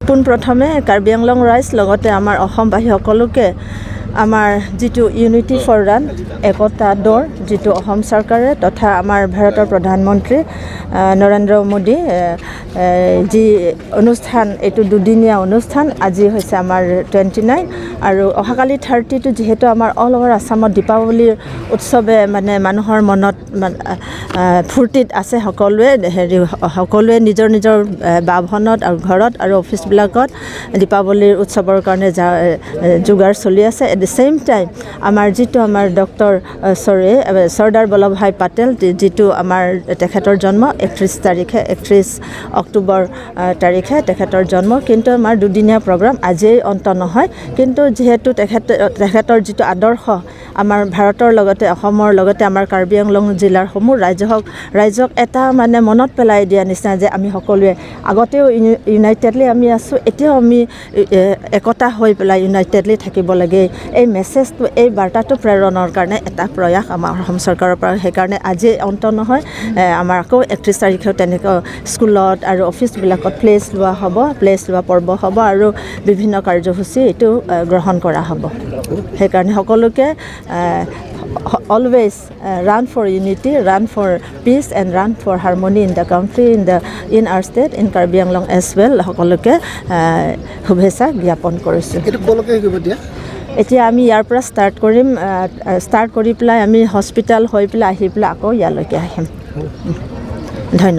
পোনপ্ৰথমে কাৰ্বি আংলং ৰাইজ, লগতে আমাৰ অসমবাসী সকলোকে আমাৰ যিটো ইউনিটি ফৰ ৰাণ, একতা দৌৰ, যিটো অসম চৰকাৰে তথা আমাৰ ভাৰতৰ প্ৰধানমন্ত্ৰী নৰেন্দ্ৰ মোদী যি অনুষ্ঠান, এইটো দুদিনীয়া অনুষ্ঠান। আজি হৈছে আমাৰ 29 আৰু অহাকালি 30টো। যিহেতু আমাৰ অল অভাৰ আছামত দীপাৱলীৰ উৎসৱে মানে মানুহৰ মনত ফূৰ্তিত আছে সকলোৱে। হেৰি, সকলোৱে নিজৰ নিজৰ বাসভৱনত আৰু ঘৰত আৰু অফিচবিলাকত দীপাৱলীৰ উৎসৱৰ কাৰণে যোগাৰ চলি আছে। এট the same time আমাৰ যিটো আমাৰ ডক্টৰ, চৰি, চৰ্দাৰ বল্লভভাই পেটেল, যিটো আমাৰ তেখেতৰ জন্ম 31 তাৰিখে, 31 অক্টোবৰ তাৰিখে তেখেতৰ জন্ম। কিন্তু আমাৰ দুদিনীয়া প্ৰগ্ৰাম আজিয়েই অন্ত নহয়। কিন্তু যিহেতু তেখেতৰ যিটো আদৰ্শ আমাৰ ভাৰতৰ লগতে অসমৰ লগতে আমাৰ কাৰ্বি আংলং জিলাৰ সমূহ ৰাইজক এটা মানে মনত পেলাই দিয়া নিচিনা যে আমি সকলোৱে আগতেও ইউনাইটেডলি আমি আছোঁ, এতিয়াও আমি একতা হৈ পেলাই ইউনাইটেডলি থাকিব লাগে। এই মেছেজটো, এই বাৰ্তাটো প্ৰেৰণৰ কাৰণে এটা প্ৰয়াস আমাৰ অসম চৰকাৰৰ পৰা। সেইকাৰণে আজি অন্ত নহয়। আমাৰ আকৌ 31 তাৰিখেও তেনেকৈ স্কুলত আৰু অফিচবিলাকত প্লেজ লোৱা হ'ব, প্লেজ লোৱা পৰ্ব হ'ব আৰু বিভিন্ন কাৰ্যসূচী এইটো গ্ৰহণ কৰা হ'ব। সেইকাৰণে সকলোকে always run for unity, run for peace and run for harmony in the country, in our state, in Karbi Anglong as well, সকলোকে শুভেচ্ছা জ্ঞাপন কৰিছোঁ। এইটো ক'লৈকে শিকিব এতিয়া? এতিয়া আমি ইয়াৰ পৰা ষ্টাৰ্ট কৰিম। ষ্টাৰ্ট কৰি পেলাই আমি হস্পিটেল হৈ পেলাই আহি পেলাই আকৌ ইয়ালৈকে আহিম।